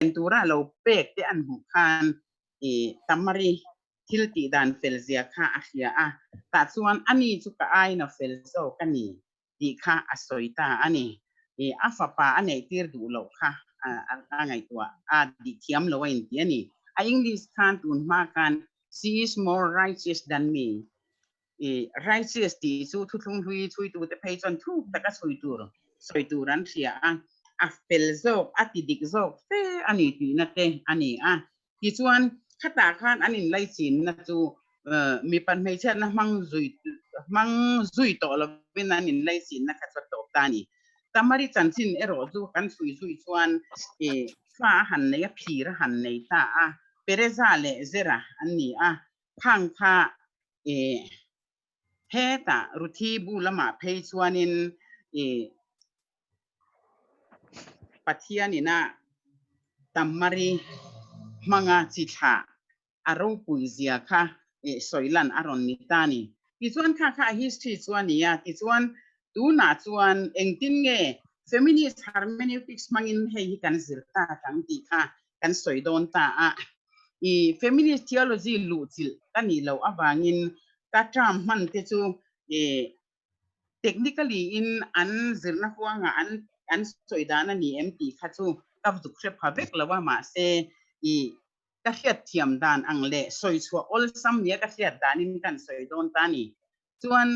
Tura lo pek te an hmuh khan i Tamari thil tih dan fel zia kha a hria a, tah chuan ani chu ka aiin a fel zawk a ni tih kha a sawi ta a ni. I a fapa a neih tir duh loh kha a ngaihtuah a dih thiam lo a inti a ni. A English khan tun hma khan She is more righteous than me. I righteous tih chu thuthlung hlui chhuitute phei chuan thuk taka chhui tur sawi tur an hria a, a fel zawk, a ti dik zawk fe a ni tihna te a ni a. Tichuan, khatah khan an inlaichinna chu mipa hmeichhiatna hmang zui hmang zui tawh lovin an inlaichinna kha chu a tawp ta a ni. Tamari chanchin erawh chu kan chhui zui chuan i fa a han nei a, phir a han nei ta a, Pereza leh Zera an ni a, phang kha i hetah Ruthi bu lamah phei chuanin i Pathianina Tamari hmanga chi thlah a ropui zia kha i sawi lan a rawn ni ta ni. Tichuan kha kha a history chu a ni a, tichuan tunah chuan engtin nge feminist hermeneutics hmangin hei hi kan zir ta ang tih kha kan sawi dawn ta a, i feminist theology luhchilh ka nih loh avangin ka term hman te chu i technically in an zirna huangah an an sawi dan a ni em tih kha chu ka zuk hre pha vek lo a, mahse i ka hriat thiam dan ang leh sawi chhuah awlsam nia ka hriat danin kan sawi dawn ta a ni. Chuan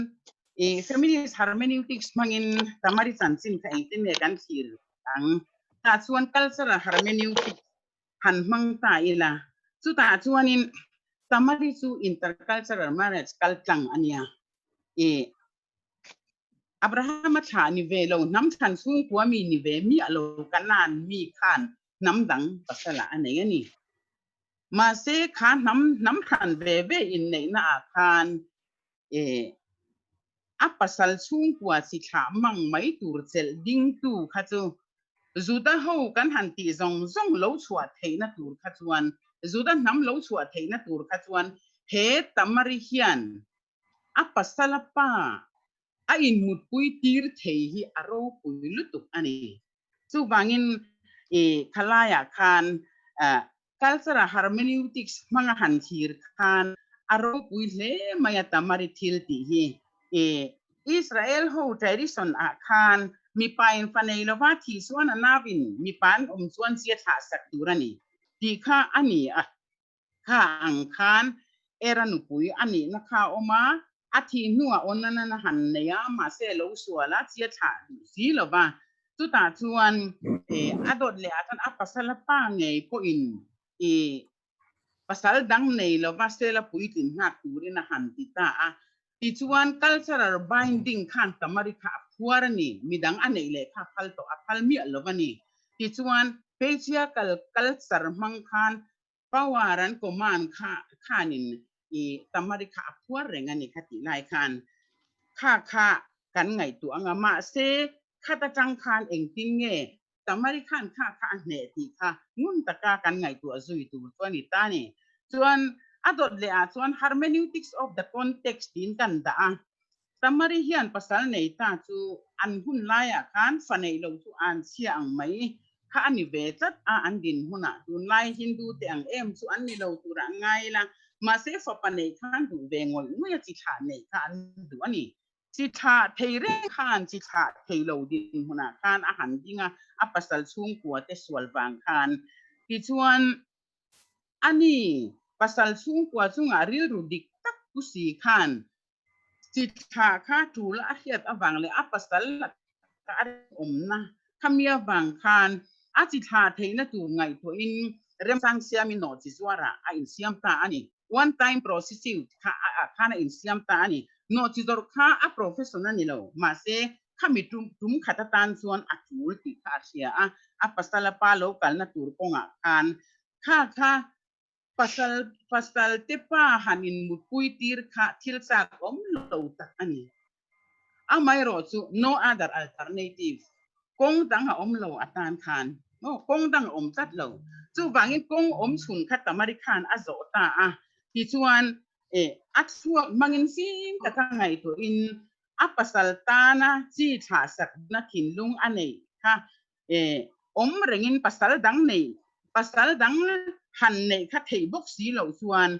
i feminist hermeneutics hmangin Tamari chanchin kha engtin nge kan thlir ang? Tah chuan cultural hermeneutics han hmang ta ila, chutah chuanin Tamari chu intercultural marriage kal tlang a nia. I Abraham-a thlah ni ve lo, hnam thlan chhungkua mi ni ve miah lo Kanaan mi khan hnam dang pasala a nei a ni. Mahse, kha hnam hnam hran ve ve inneihna ah khan e a pasal chhungkua chi thlah mang mai tur chelh dingtu kha chu Juda ho kan han tih zawng zawng lo chhuah theihna tur kha chuan, Juda hnam lo chhuah theihna tur kha chuan he Tamari hian a pasala pa a inmutpui tir thei hi a ropui lutuk a ni. Chuvangin i khalaiah khan culture-a hermeneutics hmanga han thlir khan a ropui hle mai a Tamari thil tih hi. I Israel ho tradition-ah khan mipain fa nei lova thih chuan a nauin mipa an awm chuan chi a thlah sak tur a ni tih kha a ni a. Kha ang khan Era nupui a nihna kha a awm a, a thih hnuah Onanan a han nei a, mahse a lo sual a, chi a thlah duh si lo va. Chutah chuan a dawt leh ah chuan a pasal a pa ngei pawhin i pasal dang nei lo va Sela puitlin nghak turin a han ti ta a. Tichuan cultural binding khan Tamari kha a phuar a ni, midang a neih leh kha a phal tawh, a phal miah lo a ni. Tichuan patriarchal culture hmang khan Power an command kha khanin i Tamari kha a phuar reng a ni kha tih lai khan kha kha kan ngaihtuah ang a, mahse khat atang khan engtin nge Tamari khan kha kha a hneh tih kha ngun taka kan ngaihtuah zui tur chu a ni ta a ni. Chuan a dawt leh ah chuan hermeneutics of the context tiin kan dah a, Tamari hian pasal nei ta chu an hun laiah khan fa neih lo chu an chhia ang mai kha a ni ve tlat a, an din hunah tunlai Hindu te ang em chu an ni lo turah an ngai ila, mahse fapa neih khan duh ve ngawih ngawih a chi thlah neih kha an duh a ni. Chi thlah thei reng khan chi thlah thei lo din hunah khan a han ding a, a pasal chhungkua te sual vang khan tichuan a ni pasal chhungkua chungah rilru dik tak pu si khan Chi thla kha tul a hriat avang leh a pasal laka a rinawmna khami avang khan a chi thla theihna tur ngaihtuahin remchang siamin nawhchi zuarah a insiam ta a ni. One time prostitute kha a khan a insiam ta a ni. Nawhchi zawrh kha a profession a ni lo, mahse khami tum tum khat atan chuan a tul tih kha a hria a, a pasal a pa lo kalna tur kawngah khan kha kha Pasal pasal te pa han in mutpui tir kha thil chak awm lo tak a ni. Amaherawh chu no other alternative, kawng dang a awm lo atan khan maw kawng dang a awm tlat lo. Chuvangin kawng awm chhun kha Tamari khan a zawh ta a, tichuan eh a chhuak hmangin fim taka ngaihtuahin a pasal tana chi thlahsakna thinlung a neih kha eh awm rengin pasal dang nei. Pasal dang han neih kha theih bawk si loh chuan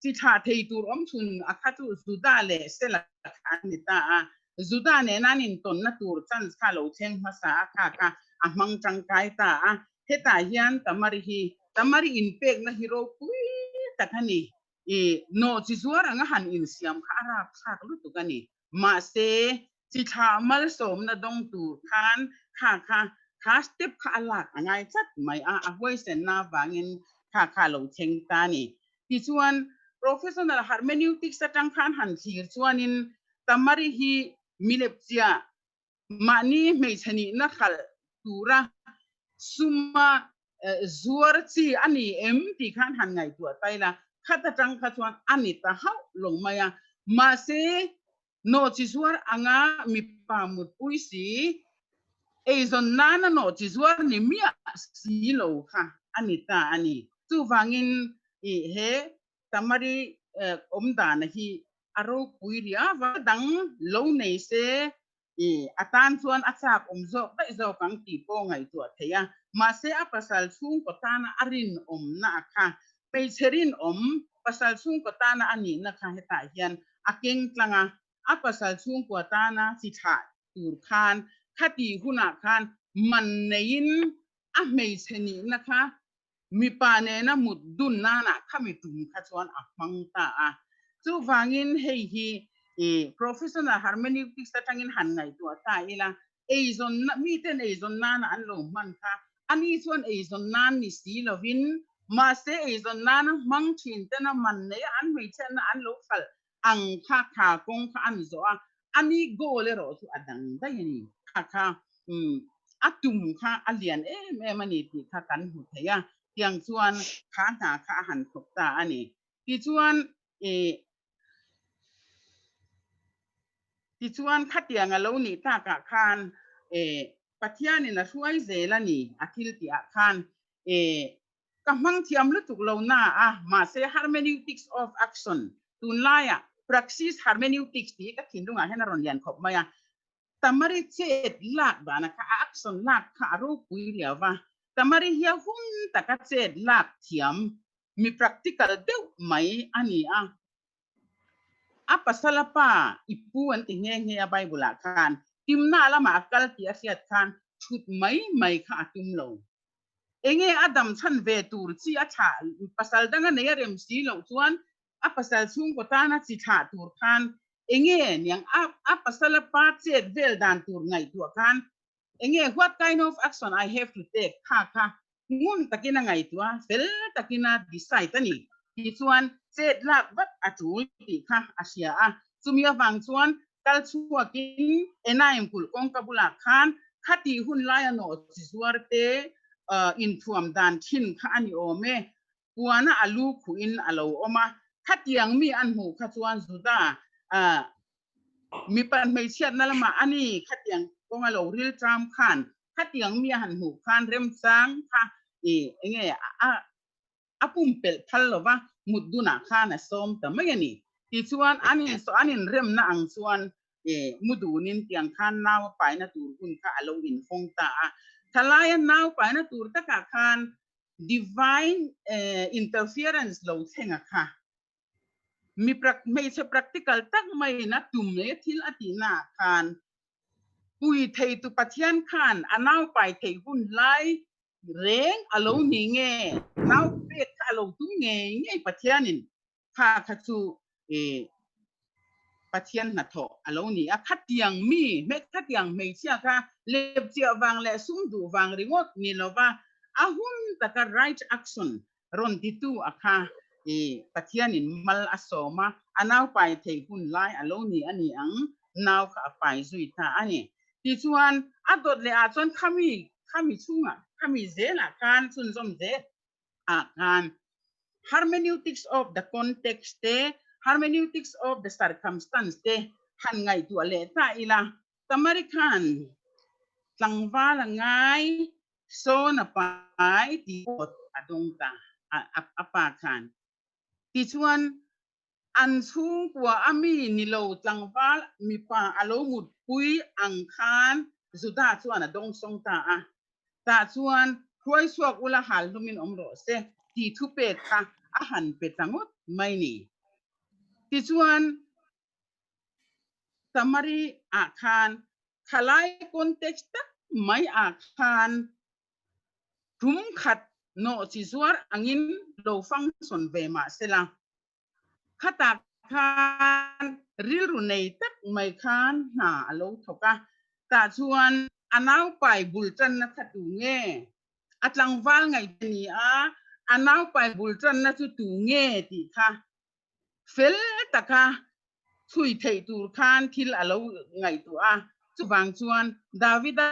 chi thlah thei tur awm chhun a kha chu Juda leh Sela kha an ni ta a. Juda nena an intawnna tur chance kha lo thleng hmasa a kha kha a hmang tangkai ta a. Hetah hian Tamari hi Tamari inpekna hi ropui tak a ni. I nawh chi zuar anga han insiam kha a rapthlak lutuk a ni. Mahse, chi thlah malsawmna dawng tur khan kha kha kha step kha a lak a ngai tlat mai a, a huaisenna avangin kha kha a lo thleng ta a ni. Tichuan, professional hermeneutics atang khan han thlir chuanin Tamari hi milepchiah mahni hmeichhe nihna hralh tura suma zuar chi a ni em tih khan han ngaihtuah ta ila, khat atang kha chuan a ni ta hauh lo mai a. Mahse, nawhchi zuar anga mipa mutpui si, eizawn nana nawhchi zuar ni miah si lo kha a ni ta a ni. Chuvangin i he Tamari awm dana hi a ropui riau a, dang lo nei se i a tan chuan a chak awm zawk daih zawk ang tih pawh ngaihtuah theih a, mahse a pasal chhungkaw tana a rinawmna a kha, hmeichhe rinawm pasal chhungkaw tana a nihna kha hetah hian a keng tlang a, a pasal chhungkua tana chi thlah tur khan khati hunah khan man neiin a hmeichhe nihna kha Mipa nena mut dun nanah khami tum kha chuan a hmang ta a. Chuvangin hei hi i professional hermeneutics atangin han ngaihtuah ta ila, eizawnna, miten eizawn nana an lo hman kha ani chuan eizawn nan ni si lovin, mahse eizawn nana hmang thin tena man neia an hmeichhiatna an lo hralh ang kha kha kawng kha an zawh a, ani goal erawh chu a dang daih a ni. Kha kha a tum kha a lian em em a ni tih kha kan hmu thei a, tiang chuan kha hna kha a han thawk ta a ni. Tichuan ih tichuan khatiang a lo nih takah khan ih Pathianin a hruai zel a ni a thil tihah khan ih Ka hmang thiam lutuk lo na a, mahse hermeneutics of action, tunlaiah praxis hermeneutics tih hi ka thinlungah hian a rawn lian khawp mai a. Tamari chet lak dana kha, a action lak kha a ropui riau va. Tamari hi a hun taka chet lak thiam, mi practical deuh mai a ni a. A pasala pa i pu an ti nghe nghe a Bible ah khan, timna lamah a kal tih a hriat khan thut mai mai kha a tum lo. Enge a dam chhan ve tur chi a thlah pasal dang a nei a rem si loh chuan a pasal chhungkaw tana chi thlah tur khan enge niang a a pasala pa chet vel dan tur ngaihtuah khan enge what kind of action I have to take kha kha ngun takin a ngaihtuah fel takin a decide a ni. Tichuan chet lak vat a tul tih kha a hria a, chumi avang chuan kal chhuakin Enaim kulh kawngka bulah khan khati hun laia nawh chi zuar te inthuam dan thin kha a ni awm e. Puana a lu khuhin a lo awm a, khatiang mi an hmuh kha chuan Juda mipa hmeichhiatna lamah a ni khatiang kawnga lo ril ṭam khan khatiang mi a han hmuh khan remchang kha i enge a a pumpelh phal lo va, mut dunah khan a sawm ta mai a ni. Tichuan, an in an inremna ang chuan mu dunin tiang khan nau a paina tur hun kha a lo inhawng ta a. Thalaia nau paina tur takah khan divine interference lo thleng a kha. Mi hmeichhe practical tak maiin a tum leh thil a tihnaah khan pui theitu Pathian khan a nau pai theih hun lai reng a lo ni nge nau pek kha a lo tum ngei ngei Pathianin kha kha chu Pathian hnathawh a lo ni a, khatiang mi khatiang hmeichhia kha lepchiah vang leh sum duh vang ringawt ni lova a hun taka right action rawn titu a kha Pathianin mal a sawm a, a nau pai thei hun lai a lo ni a ni ang, nau kha a pai zui ta a ni. Tichuan, a dawt leh ah chuan khami, khami chhungah, khami zelah khan chhunzawm zel ah khan hermeneutics of the context te, hermeneutics of the circumstance te han ngaihtuah leh ta ila, Tamari khan tlangval a ngai Sawn a pai tih pawh a dawng ta a pa khan. Tichuan, an chhungkua a mi ni lo tlangval mipa a lo mutpui ang khan Judah chuan a dawngsawng ta a. Tah chuan Hruai chhuak ula hal hlumin awm rawh se tih thupek kha a han pe ta ngawt mai ni. Tichuan, Samari ah khan khalai context tak mai ah khan tum khat nawh chi zuar angin lo function ve mah sela, khatah khan rilru nei tak mai khan hna a lo thawk a, tah chuan a naupai bul tanna kha tu nge? A tlangval ngaih te ni a, a naupai bul tanna chu tu nge tih kha fel taka chhui theih tur khan thil a lo ngaihtuah a. Chuvang chuan Davida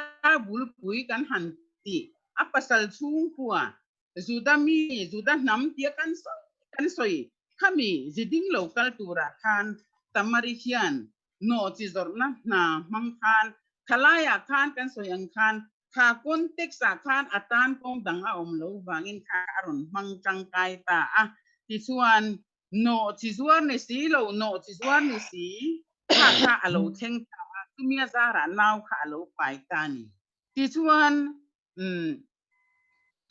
bulpui kan han tih a pasal chhungkua Juda mi, Juda hnam tia kan sawi kan sawi khami ziding lo kal turah khan Tamari hian nawh chi zawrhna hna hmang khan thalaiah khan kan sawi ang khan kha context ah khan a tan kawng dang a awm lo vangin kha a rawn hmang tangkai ta a. Tichuan nawh chi zuar ni si lo, nawh chi zuar ni si kha kha a lo thleng ta a, chumia zarah nau kha a lo pai ta a ni. Tichuan umm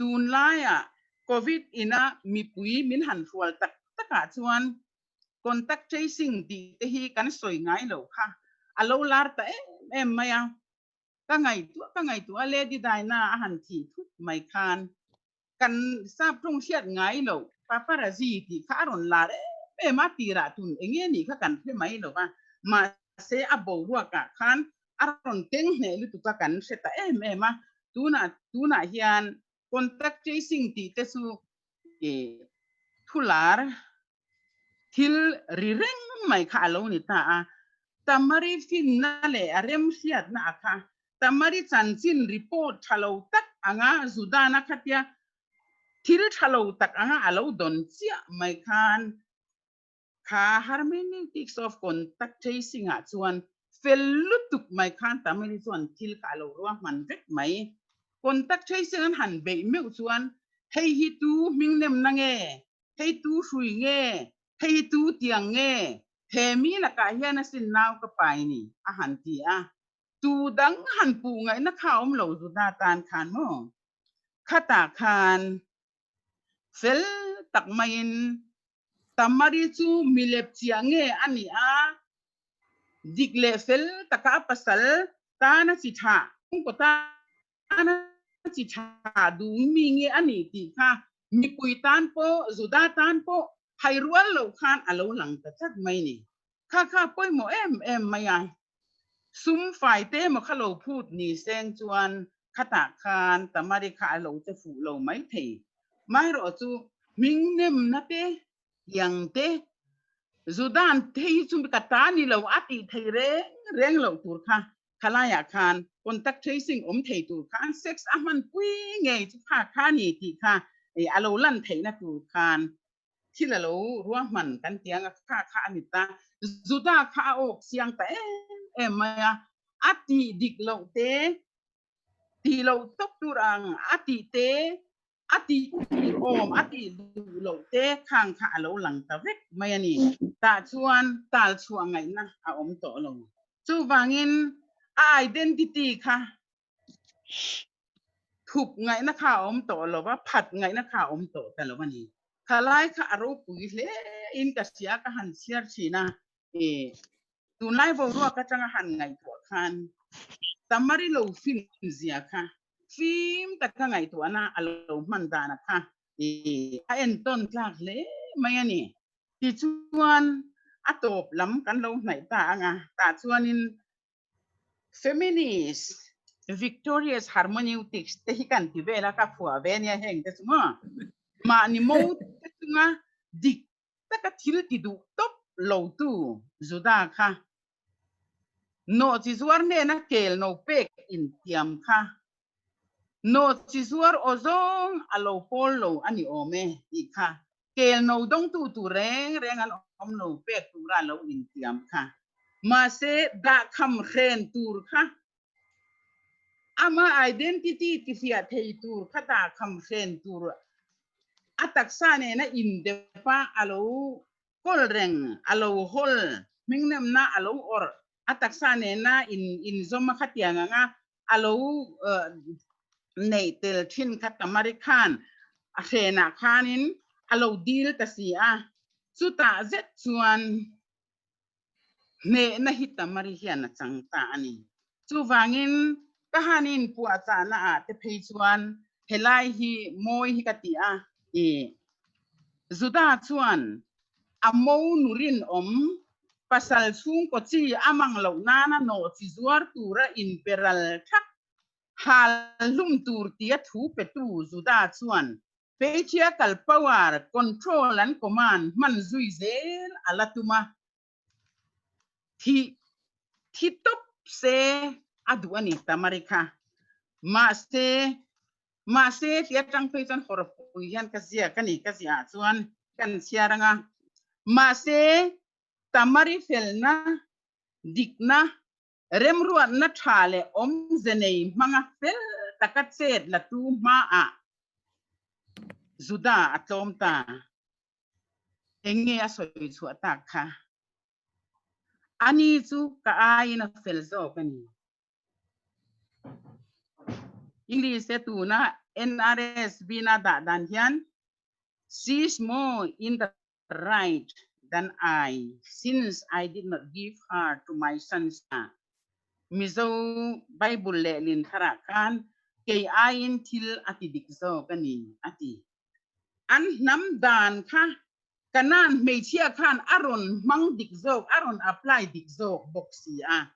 tunlaiah Covid ina mipui min han hrual tak takah chuan contact tracing tih te hi kan sawi ngai lo kha a lo lar ta em em mai a. Ka ngaihtuah ka ngaihtuah a Lady Diana a han thih thut mai khan kan sap tawng hriat ngai lo paparazzi tih kha a rawn lar em em a, tirah tun eng nge nih kha kan hre mai lo va, mahse a boruakah khan a rawn keng hneh lutuk a kan hre ta em em a, tunah tunah hian contact tracing tih te chu ih thu lar thil ri reng mai kha a lo ni ta a, Tamari finna leh a remhriatna a kha Tamari chanchin report tha lo tak anga Judana khatia thil tha lo tak anga a lo dawn chiah mai khan kha hermeneutics of contact tracing ah chuan fel lutuk mai khan Tamari chuan thil kha a lo ruahman vek mai. Contact tracing an han beih meuh chuan hei hi tu hming nemna nge? Hei tu hrui nge? Hei hi tu tiang nge? He mi lakah hian a sin nau ka pai ni a han ti a. Tu dang han puh ngaihna kha a awm lo Juda tan khan maw? Khatah khan fel tak maiin Tamari chu milep chiah nge a nih a, dik leh fel taka a pasal tana chi thah, chhungkaw tana chi thah duh mi nge a nih tih kha mipui tan pawh, Juda tan pawh hai rual loh khan a lo lang ta tlat mai ni. Kha kha pawimawh em em mai a, sum fai te emaw kha lo phut ni seng chuan khatah khan Tamari kha a lo che fuh lo mai thei. Maherawh chu hming nemna te, tiang te, Judan te hi chu ka ta ni lo a tih thei reng reng loh tur kha khalaiah khan contact tracing awm thei tur khan sex a hmanpui ngei chu kha kha ni tih kha a lo lan theihna tur khan thil a lo ruahman kan ti ang a, kha kha a ni ta. Juda kha a awk chiang ta em em mai a, a tih dik loh te, tih loh tawp tur ang a tih te, a tih tur awm a tih duh loh te khang kha a lo lang ta vek mai a ni. Tah chuan tal chhuah ngaihna a awm tawh lo. Chuvangin a identity kha Thup ngaihna kha a awm tawh lo va, phat ngaihna kha a awm tawh ta lo a ni. Thalai kha a ropui hle in ka hria, ka han chhiar thin a, i tunlai boruak atanga han ngaihtuah khan Tamari lo fin zia kha fim taka ngaihtuahna a lo hman dana kha i a entawn tlak hle mai a ni. Tichuan a tawp lam kan lo hnaih ta ang a, tah chuanin Feminist victorious hermeneutics te hi kan ti vel a, ka phuah ve ania heng te chu maw. Mahni mo te chunga dik taka thil ti duh tawp lo tu Juda kha nawh chi zuar hnena kel no pek intiam kha nawh chi zuar aw zawng a lo pawl lo a ni awm e tih kha kel no dawngtu tur reng reng an awm lo pek tura lo intiam kha. Mahse, dahkham hren tur kha ama identity tihfiah thei tur kha dahkham hren tur a taksa nena indep a, a lo kawl reng, a lo hawl, hmingnemna a lo awrh, a taksa nena inzawm a khatiang anga a lo. Neih tel thin kha Tamari khan a hrenah khanin a lo dil ta si a, chutah zet chuan hnehna hi Tamari hian a chang ta a ni. Chuvangin ka hanin puahchahna ah te phei chuan helai hi mawi hi ka ti a, i Juda chuan a mo nu rinawm pasal chhungkaw chi a mang loh nana nawh chi zuar tura inperal thak Hal hlum tur tia thu petu Juda chuan patriarchal power, control and command hman zui zel a la tum a, thi thi tawp se a duh a ni Tamari kha. Mahse, mahse ti atang phei chuan hawrpui hian ka ziak a ni, ka ziah ah chuan kan chhiar ang a. Mahse, Tamari felna, dikna Remruatna tha leh awmze nei hmanga fel taka chet latu hmaah Juda a tlawm ta. Eng nge a sawi chhuah tak kha? Ani chu ka aiin a fel zawk a ni. English te tuna NRSB na dah dan hian She is more in the right than I since I did not give her to my sons a Mizo Bible lehlin tharah khan kei aiin thil a ti dik zawk a ni a ti. An hnam dan kha Kanaan hmeichhia khan a rawn hmang dik zawk, a rawn apply dik zawk bawk si a.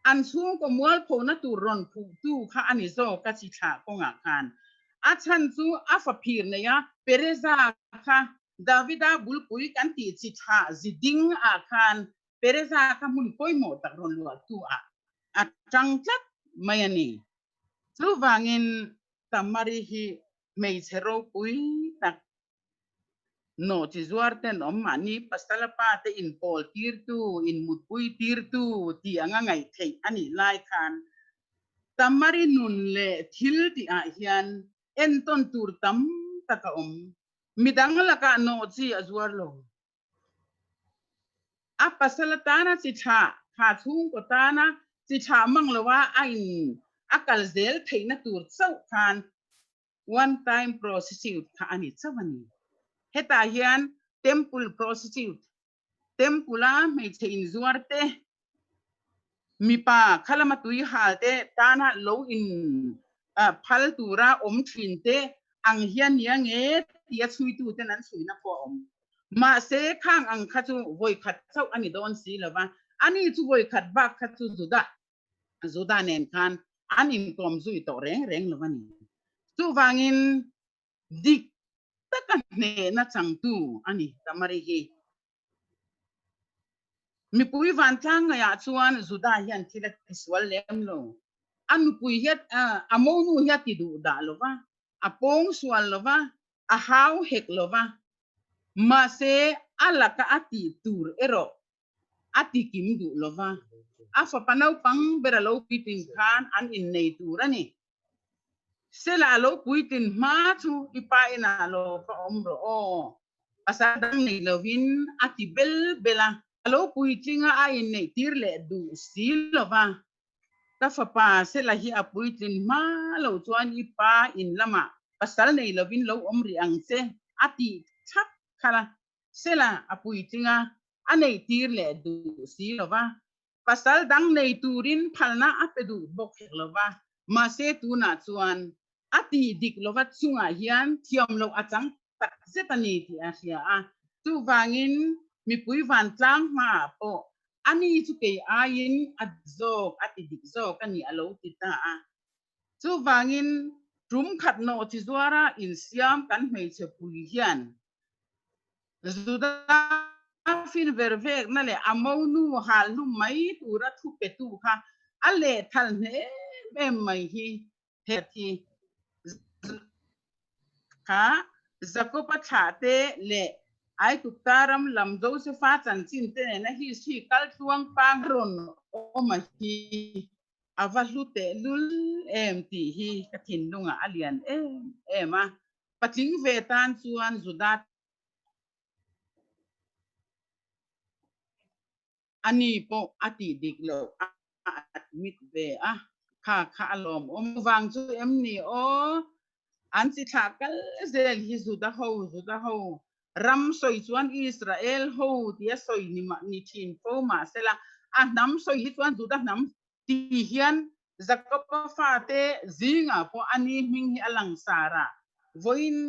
An chhungkaw mualphona tur rawn phuhtu kha a ni zawk a chi thlah kawngah khan. A chhan chu a faphir nei a, Pereza kha Davida bulpui kan tih chi thlah zi ding ah khan Pereza kha hmun pawimawh tak rawn luahtu ah a tang tlat mai a ni. Chuvangin Tamari hi hmeichhe ropui tak Nawh chi zuar ten awm mahni pasal a pa te in pawl tirtu, in mutpui tirtu tih anga ngaih theih a nih lai khan Tamari nun leh thil tih ah hian entawn tur tam tak a awm. Midang lakah nawh chi a zuar lo. A pasal atana chi thlah, kha chhungkaw tana chi thlah mang loa a in a kal zel theihna tur chauh khan One time prostitute kha a ni chauh a ni. Hetah hian temple prostitute, temple a hmeichhe inzuar te, mipa khalama tui hal te tana lo in phal tura awm thin te ang hian nia nge tia chhuitu ten an chhuina pawh a awm. Mahse khang ang kha chu vawikhat chauh a ni dawn si lova, ani chu vawikhat bak kha chu Judah Juda nen khan an inkawm zui tawh reng reng lo a ni. Chuvangin dik taka hnehna changtu a ni Tamari hi. Mipui vantlang ngaihah chuan Juda hian thil a tisual lem lo. A nupui hi a monu hi a ti duh dah lo va, a pawng sual lo va, a hau hek lo va. Mahse a laka a tih tur erawh a ti kim duh lo va, a fapa naupang ber a lo puitlin khan an innei tur a ni. Sela a lo puitlin hma chu i pa inah lo va awm rawh aw, pasal dang nei lovin a ti bel bel a, a lo puitling a a inneih tir leh duh si lo va, ka fapa Sela hi a puitlin hma lo chuan i pa in lamah pasal nei lovin lo awm rih ang che a tih thlap khalh a, Sela a puitling a, a neih tir leh duh si lo va, pasal dang nei turin phalna a pe duh bawk hek lo va, mahse tunah chuan a tih dik lova chungah hian thiam loh a chang tak zet a ni tih a hria a, chuvangin mipui vantlang hmaah pawh ani chu kei aiin a dik zawk, a ti dik zawk a ni a lo ti ta a. Chuvangin tum khat nawh chi zuara insiam kan hmeichhe pui hian Juda fin ver vekna leh a monu hal hlum mai tura thu petu kha a lehthal hnem em mai hi he thi kha Jakob-a thlah te leh Aigupta ram lam Josefa chanchin te nena history kal tluang pang rawn awm a hi a va hlu tehlul em tih hi ka thinlungah a lian em em a. Patling ve tan chuan Juda a ni pawh a tih dik loh a admit ve a. Kha kha a lawmawm vang chu em ni aw? An chi thlah kal zel hi Juda ho, Juda ho ram sawi chuan Israel ho tia sawi ni mah ni thin fo mahsela a hnam sawi hi chuan Juda hnam ti hian Jakoba fate zingah pawh a ni hming hi a langsar a, vawiin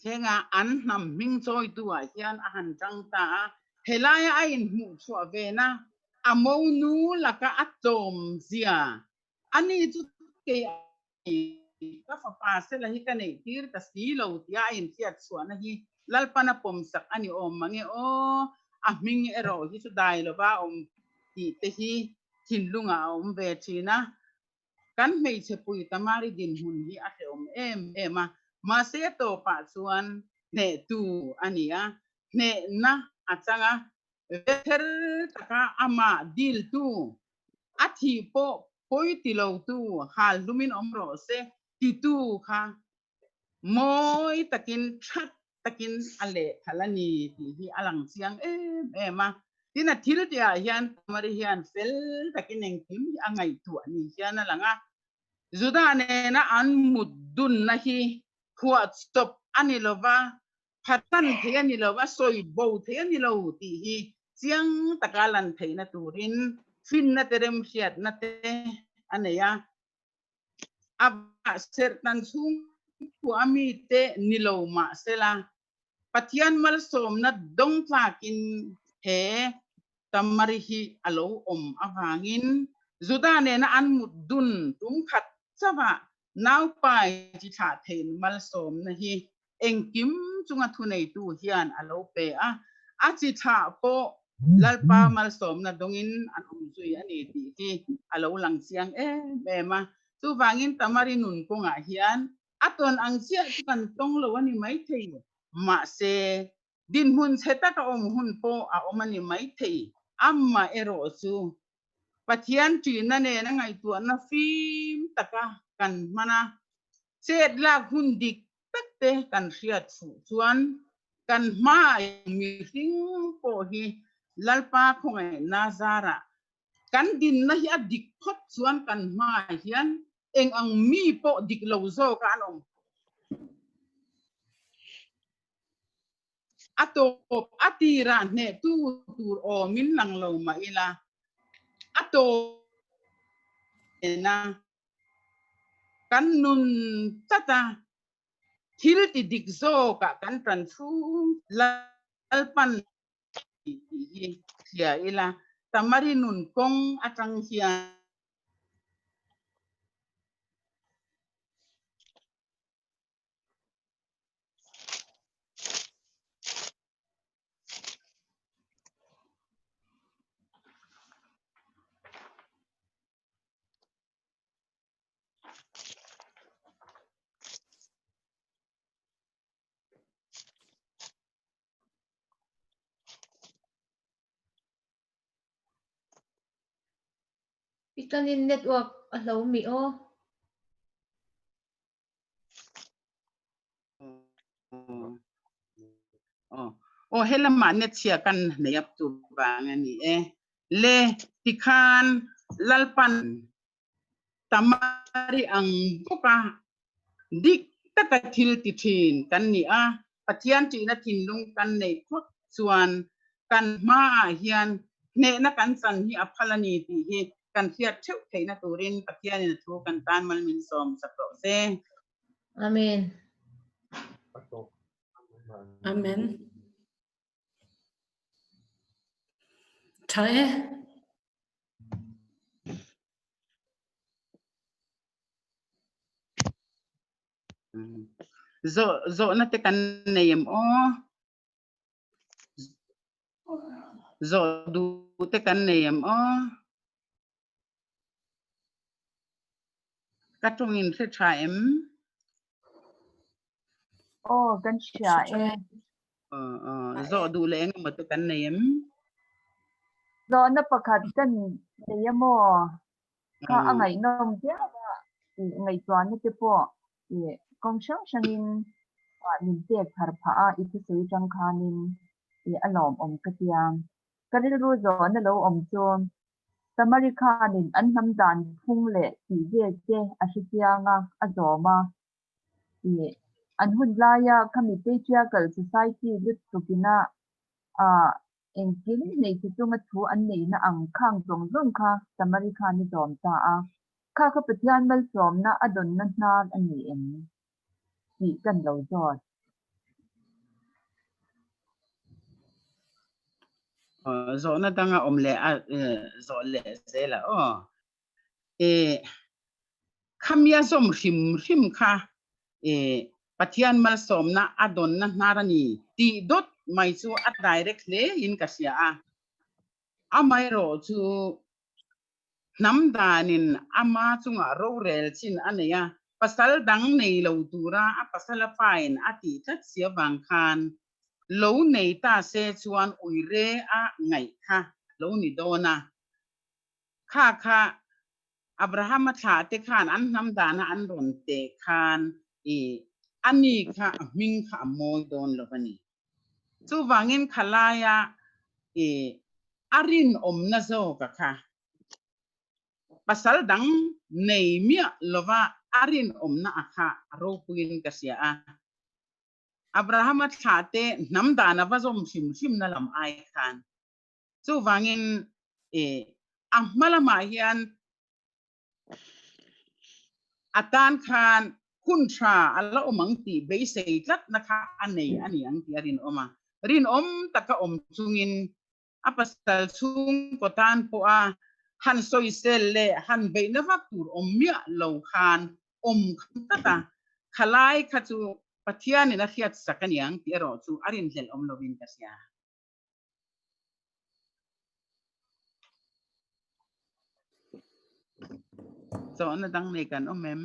thlenga an hnam hming chawitu ah hian a han tang ta a, helaia a inhmuh chhuah vena a monu laka a tlawm zia a ni chu kei ka fapa sela hi ka neih tir ta si lo tia a inhriat chhuahna hi Lalpan a pawmsak a ni awm mange aw, a hming erawh hi chu dai lova awm tih te hi thinlungah a awm ve thin a, Kan hmeichhe pui Tamari dinhmun hi a hrehawm em em a, mahse tawpah chuan hnehtu a ni a, hnehna a chang a, vether taka amah diltu, a thih pawh pawi ti lotu hal hlumin awm rawh se titu kha mawi takin that takin a lehkhalh a ni tih hi a lang chiang em em a. Tin, a thil tihah hian Tamari hian fel takin engkim hi a ngaihtuah ni hian a lang a. Judah nena an mut dunna hi phuahchawp a ni lo va, phatsan thei a ni lo va, sawi bo thei a ni lo tih hi chiang taka lan theihna turin finna te remhriatna te a nei a. A vah serhtan chhungkua mite ni lo mah sela, Pathian malsawmna dawng tlakin he Tamari hi a lo awm avangin Juda nena an mut dun tum khat chauhah naupai chi thlah thein malsawmna hi engkim chunga thuneitu hian a lo pe a, a chi thlah pawh Lalpa malsawmna dawngin an awm zui a ni tih hi a lo lang chiang em em a. Chuvangin Tamari nun kawngah hian a tawn ang chiah chu kan tawng lo a ni maithei, mahse dinhmun chhe taka awm hun pawh a awm a ni maithei. Amah erawh chu Pathian ṭihna nena ngaihtuahna fim taka kan hman a, chet lak hun dik tak te kan hriat fuh chuan kan hmaah mihring pawh hi Lalpa khawngaihna zarah kan dinna hi a dik phawt chuan kan hmaah hian eng ang mi pawh dik lo zawka an awm. A tawp a tirah hnehtu tur awmin lang lo mah ila, a tawp nena kan nun tlat a, thil ti dik zawkah kan tan chhung Lalpan tih hi hria ila, Tamari nun kawng atang hian. Itanin network a hlo mi aw. Aw helama net chhia kan nei up tur vang a ni e. Le tikhan Lalpan Tamari ang bawka dik taka thil ti thin kan ni a, Pathian ṭihna thinlung kan neih phawt chuan kan hmaah hian hnehna kan chan hi a phal a ni tih hi kan hriat theuh theihna turin Pathianin a thu kan tan mal min sawm sak rawh se. Amen. Amen. Tha e. Zawh zawhna te kan nei em aw? Zawh duh te kan nei em aw? Ka tawng in hre tha em? Aw, kan hria e. Zawh duh leh engemaw te kan nei em? Zawhna pakhat kan nei a maw? Kha a ngaihnawm viau a, ih ngaihtuahna te pawh ih kawng hrang hrangin min pek thar phah a, i thusawi atang khanin ih a lawmawm ka tia. Ka rilru zawhna lo awm chu. Tamari khanin an hnam dan phung leh tih vel te a hre chiang a, a zawm a. Ih, an hun laia khami patriarchal society lut tukina ah engkim hmeichhe chunga thu an neihna ang khang zawng zawng kha Tamari khan a zawm ta a. Kha kha Pathian malsawmna a dawnna hnar a ni em? Tih kan lo zawt. Zawhna danga awm leh a zawh leh zel a aw. E khamia zawm hrim hrim kha e Pathian malsawmna a dawnna hnar a ni tih dawt mai chu a direct hle in ka hria a. Amaherawh chu hnam danin ama chungah rorel chin a nei a, pasal dang nei lo tura a pasala pain a tih tlat si avang khan lo nei ta se chuan uire a ngaih kha lo ni dawn a. Kha kha Abrahama thlah te khan an hnam dana an rawn teh khan i ani kha a hming kha a mawi dawn lo a ni. Chuvangin khalaia i a rinawmna zawka kha pasal dang nei miah lova a rinawmna a kha a ropuiin ka hria a. Abrahama thlah te hnam dana va zawm hrim hrimna lam ai khan. Chuvangin i a hma lamah hian a tan khan hun tha a la awm ang tih beisei tlatna kha a nei a ni ang tih a rinawm a. Rinawm taka awm chungin a pasal chhungkaw tan pawha han sawisel leh han beihna vak tur awm miah lo khan awm khan tlat a, khalai kha chu Pathianin a hriatsak a ni ang tih erawh chu a rinhlelh awm lovin ka hria. Zawhna dang nei kan awm em?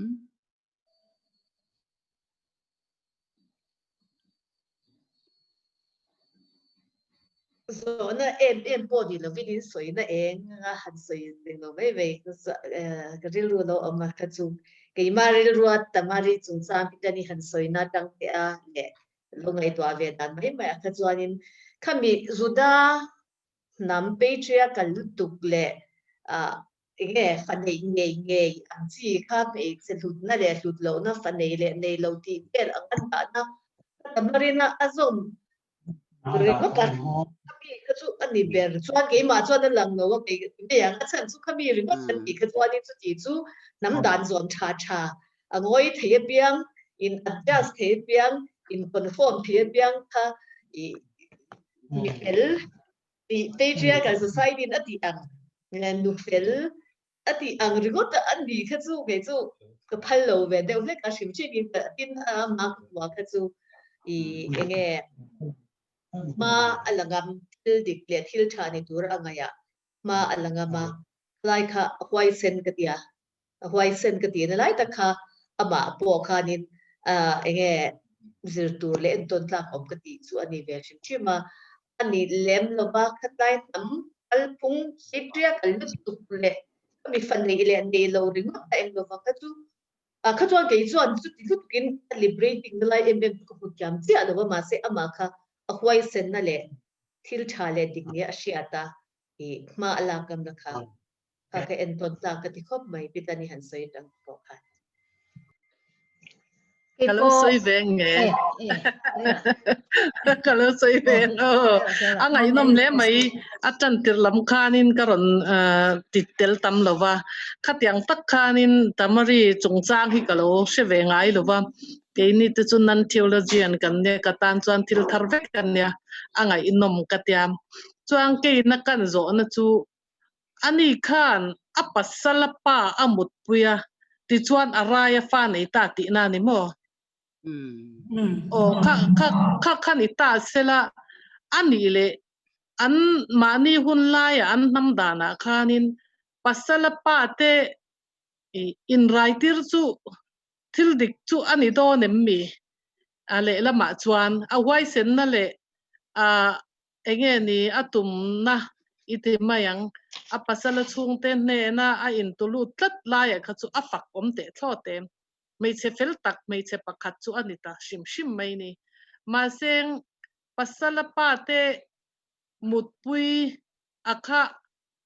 Zawhna em em pawh ni lovin in sawina eng a han sawi reng lo mai mai ka rilru lo awm a kha chu keimah rilrua Tamari chungchang hi ka ni han sawina atang teh a leh lo ngaihtuah ve dan mai mai ah kha chuanin khami Juda hnam patriarchal lutuk leh ah enge fa neih ngei ngei ang chi kha hmeichhe hlutna leh hlut lohna fa nei leh nei lo tih vel ang an dahna ka tamarina a zawm ringawt a khami kha chu a ni ber chuan keimah chuan a lang lo a kei mai ang a chhan chu khami ringawt kan tih kha chuanin chuti chu hnam dan zawm tha tha a ngawi thei apiang in adjust thei apiang in conform thei apiang kha i mi fel tih patriarchal society in a tih ang nu fel a tih ang ringawt a an ni kha chu kei chu ka phal lo ve deuh hlek a hrim hrim in tin a ma ka hua kha chu i enge hma a la ngam thil dik leh thil tha ni tur a ngaih ah hma a la ngam a lai kha a huaisen ka tia a huaisen ka tihna lai tak kha amah pawh khanin enge zir tur leh entawn tlak awm ka tih chu a ni ve hrim hrim a, a ni lem lova khatlai hnam kalphung hriat an lutuk leh ka mi fa neih leh nei lo ringawt a eng lova kha chu kha chuan kei chuan chuti lutukin a liberating na lai em em chu ka hmu thiam chiah lova mahse amah kha a huaisenna leh thil tha leh dik nia a hriat a i hma a lak ngamna kha Kha ka entawn tlak ka ti khawp mai Pitani han sawi atang pawh khan. Ka lo sawi ve nge. Ka lo sawi ve o. A ngaihnawm hle mai. A tan tir lam khanin ka rawn ti tel tam lova. Khatiang tak khanin Tamari chungchang hi ka lo hre ve ngai lova. Keini te chu non theologian kan nia ka tan chuan thil thar vek kan nia. A ngaihnawm ka tia. Chuan keina kan zawhna chu Ani khan a pasal a pa a mutpui a, tichuan a rai a fa nei ta tihna a ni maw? Aw, kha kha kha kha ni ta sela, a nih leh an mahni hun laiah an hnam danah khanin pasal a pa te inraitir chu thil dik chu a ni dawn em mi? A lehlamah chuan a huaisenna leh a Enge ni a tumna i ti mai ang. A pasala chhungte hnena a intulut tlat laiah kha chu a fak awm teh thlawt em. Hmeichhe fel tak hmeichhe pakhat chu a ni ta hrim hrim mai ni. Mahse pasala pate mutpui a kha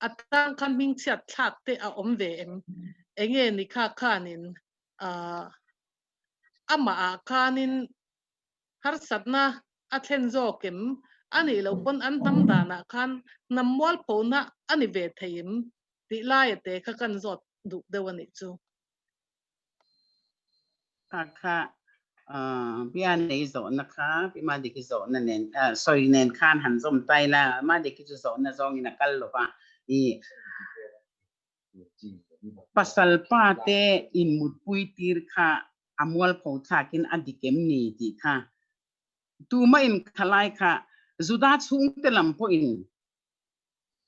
A tang khan hmingchhiat thlak te a awm ve em? Enge ni kha khanin ah amah ah khanin harsatna a thlen zawk em? A nih loh pawn an hnam danah khan hnam mualphona a ni ve thei em? Tih laia te kha kan zawt duh deuh a nih chu. Kha kha bia nei zawhna kha pi Madiki zawhna nen sawi nen khan han zawm tai la, Madiki chu zawhna zawngin a kal lo va, i pasal pa te inmutpui tir kha a mualpho thlakin a dik em ni tih kha tumah in khalai kha Juda chhungte lam pawhin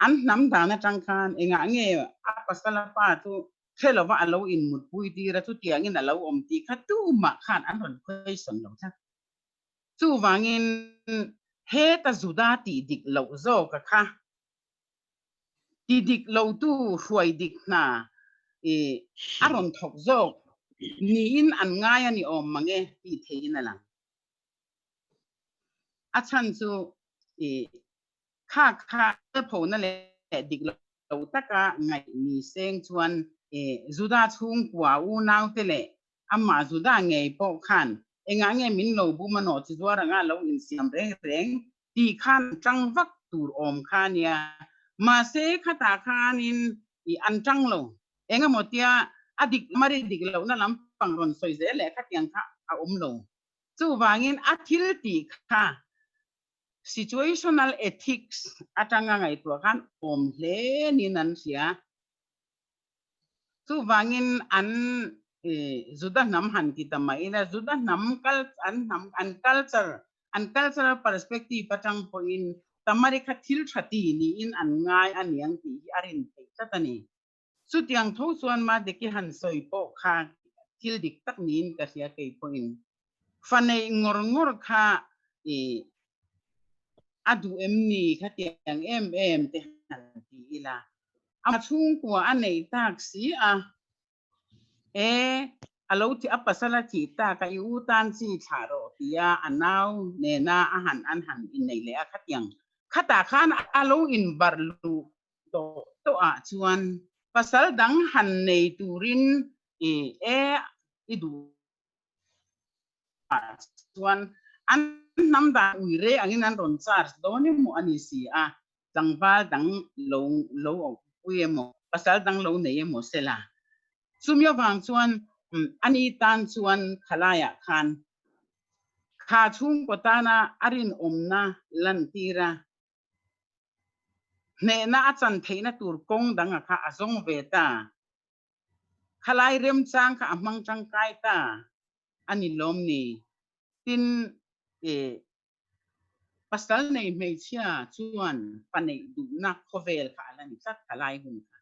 an hnam dan atang khan engah nge a pasala pa chu hre lova a lo inmutpui tir a, chutiangin a lo awm tih kha tumah khan an rawn question lo tlat. Chuvangin heta Juda tih dik loh zawka kha ti dik lotu hruai dik hna i a rawn thawk zawk niin an ngai a ni awm mang e tih theihin a lang. A chhan chu i kha kha phona leh dik lo taka ngaih ni seng chuan i Juda chhungkua unaute leh amah Juda ngei pawh khan engah nge min lo bum a nawh chi zuar anga lo insiam reng reng tih khan tang vak tur awm kha nia. Mahse khatah khanin i an tang lo. Engemaw tia a dik mari dik lohna lampang rawn sawi zel leh khatiang kha a awm lo. Chuvangin a thil tih kha situational ethics atanga ngaihtuah khan awm hle niin an hria. Chuvangin an Juda hnam han ti ta mai ila, Juda hnam an hnam an culture an cultural perspective atang pawhin Tamari kha thil tha ti niin an ngai a niang tih hi a rin theih tlat a ni. Chutiang tho chuan Madeki han sawi pawh kha thil dik tak niin ka hria kei pawhin. Fa neih ngawr ngawr kha i a duh em ni khatiang em em te han ti ila. A chhungkua a neih tak si a, e a lo thi a pasal a thih tak a i u tan chi thlah rawh tia a nau nena a han an han inneih leh a khatiang khatah khan a lo inbarh luh tawh tawh ah chuan pasal dang han nei turin i e i duh ah chuan an hnam dan ui re angin an rawn charge dawn emaw a ni si a, tlangval dang lo lo pui emaw pasal dang lo nei emaw sela. Chumi avang chuan ani tan chuan khalaiah khan kha chhungkaw tana a rinawmna lantir a, hnehna a chan theihna tur kawng danga kha a zawng ve ta. Khalai remchang kha a hmang tangkai ta a ni lawm ni? Tin, i pasal nei hmeichhia chuan fa neih duhna khawvel kha a la ni tlat khalai hun kha.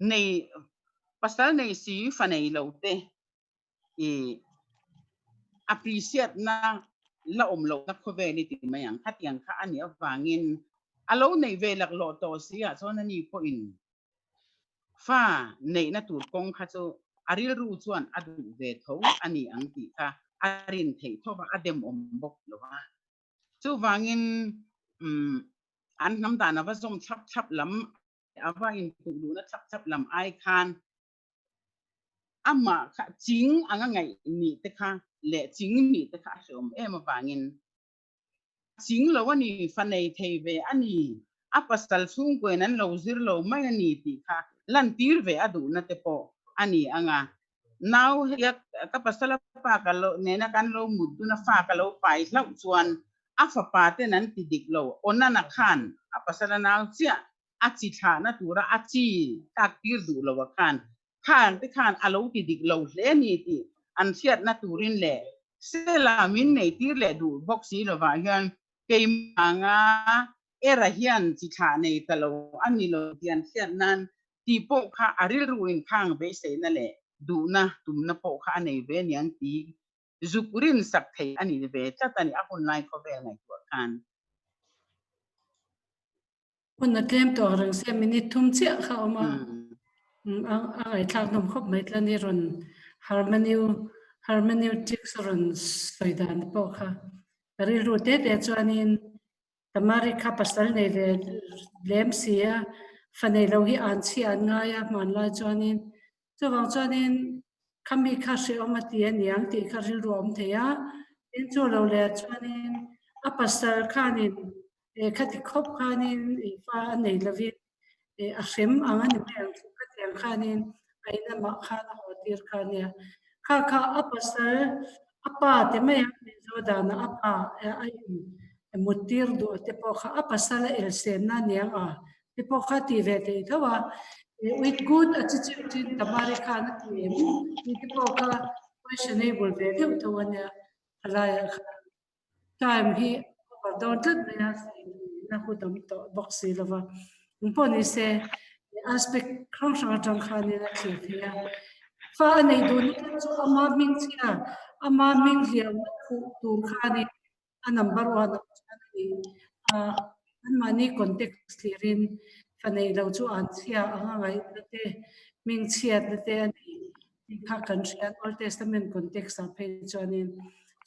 Nei, pasal nei si fa nei lo te i appreciate na la awm lohna khawvel i ti mai ang. Khatiang kha a nih avangin a lo neih ve laklawh tawh si ah chuan ani pawhin fa neihna tur kawng kha chu a rilru chuan a duh ve tho a ni ang tih kha a rin theih tho va, a demawm bawk lo va. Chuvangin umm an hnam dan a va zawm thlap thlap lam, a va intuk duhna thlap thlap lam ai khan amah kha ching anga ngaih nih te kha leh ching nih te kha a hreawm em avangin ching lo a ni, fa nei thei ve a ni, a pasal chhungkuain an lo zir lo mai a ni tih kha lantir ve a duhna te pawh a ni ang a. Nau heia ka pasal a pa ka lo nena kan lo mut dun a fa ka lo pai hlauh chuan a fapa ten an ti dik lo, Onana khan a pasal a nau chiah a chi thlahna tura a chi tlak tir duh lo a khan khan te khan a lo ti dik lo hle ni tih an hriatna turin leh Sela min nei tir leh duh bawk si lovah hian keimah era hian chi thlah nei ta lo a ni lo tih an hriat nan tih pawh kha a rilru in khang beiseina leh duhna tumna pawh kha a nei ve aniang ti zuk rin sak thei a ni ve tlat a ni a hunlai khawvel ngaihtuah khan. Hun a tlem tawh reng sia minute thum chiah kha a awm a, a ngaihthlak hnawm khawp mai tlan i rawn harmoniu hermeneutics a rawn sawi dan pawh kha ka rilru te te chuanin. Tamari kha pasal nei ve lem si a, fa nei lo hi an chhi an ngai a hmanlai chuanin. Chuvang chuanin khami kha hrehawm a ti a niang tih kha rilru a awm thei a, tin chu lo leh chuanin a pasal khanin khati khawp khanin fa a nei lovin a hrem ang a ni mai ang chu khatiang khanin a in amah khan a haw tir kha a nia. Kha kha a pasal a pa te mai ang Mizo danah a pa a in mut tir duh te pawh kha a pasal a elsenna a niang a te pawh kha ti ve thei tho a. With good attitude in Tamari khan a ti em tih te pawh kha questionable ve deuh tho a nia thalaiah khan. Time hi over dawn tlat mai a, na hun awm tawh bawk si lo va. Eng pawh ni se, aspect hrang hrang atang khanin a thlir thei a. Fa a neih duhna te chu ama hming chhia, ama hming hliamna khuh tur khanin a number one ah chuan a ni. Anmahni context thlirin fa neih lo chu an chhia ang a ngaihna te, hming chhiatna te a ni. Tih kha kan hria Old Testament context ah phei chuanin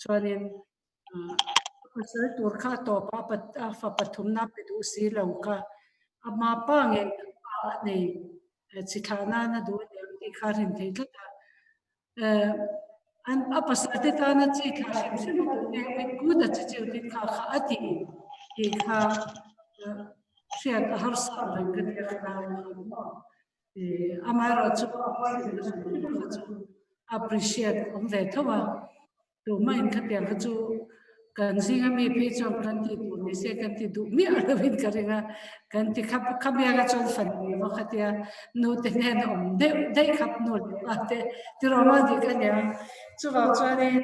chuanin pasal tur kha a tawp a a fa pathumna pe duh si lo kha ama pa ngei pa a nei chi thlah nan a duh aniang tih kha a rin thei tlat a. An a pasal te tana chi thlah hrim hrim a duh nen with good attitude in kha kha a ti tih kha hriat a harsa reng ka tia kha Amaherawh chu kha chu appreciate awm ve tho a, tumah in khatiang kha chu kan zinga mi phei chuan kan tih tur ni se kan ti duh miah lo in ka ring a, kan ti khap khap biak a chuan fan ni maw khatia nu te hnen a awm deuh daih khap nu leh pa te tiraw a dik a nia. Chuvang chuanin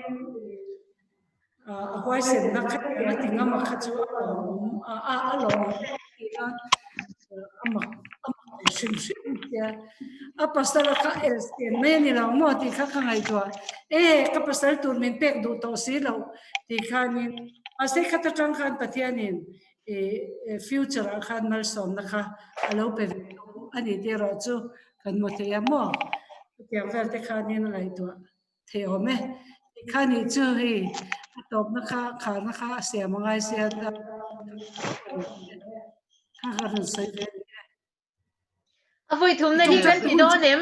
a huaisenna kha a ti ngam a kha chu a lawm a a lawm tih a a mak a mak hrim hrim tia a pasal kha el siam mai a ni lo maw tih kha ka ngaihtuah e ka pasal tur min pek duh tawh si lo tih khanin mahse khat atang khan Pathianin future ah khan malsawmna kha a lo pe ve tawh a ni tih erawh chu kan hmu thei a maw chutiang vel te khanin a ngaihtuah. Thei awm e. Tikha nih chu hei a tawpna kha kharna kha a siam a ngai sia ta kha ka rawn sawi ve ni e. A vawi thumna hi kan ti dawn em?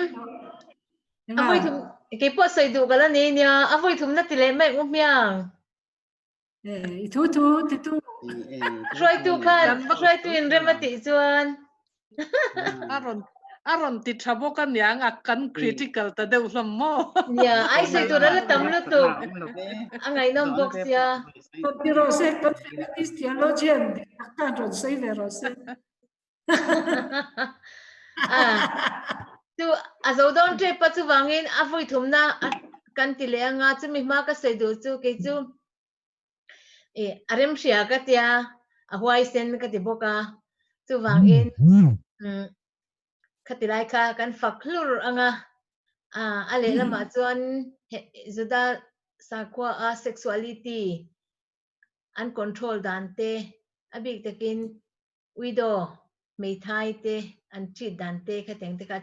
A vawi thum kei pawh sawi duh ka la nei nia. A vawi thumna ti leh mai u hmiang. I thu thu ti tu. Hruaitu khan hruaitu in rem a tih chuan. A rawn a rawn ti tha bawk a niang a kan critical ta deuh hlawm maw. Nia ai sawi tur a la tam lutuk. A ngaihnawm bawk sia. Ti rawh se kan feminist theologian dik tak khan rawn sawi ve rawh se. Chu a zo dawn tep a chuvangin a vawi thumna kan ti leh anga chumi hma ka sawi duh chu kei chu e a rem hria ka tia a huaisen ka ti bawk a chuvangin khati lai kha kan fak hlur anga a lehlamah chuan Juda sakhua a sexuality an control dan te a bik takin Widow, hmeithai te an treat dan te kha teng te kha.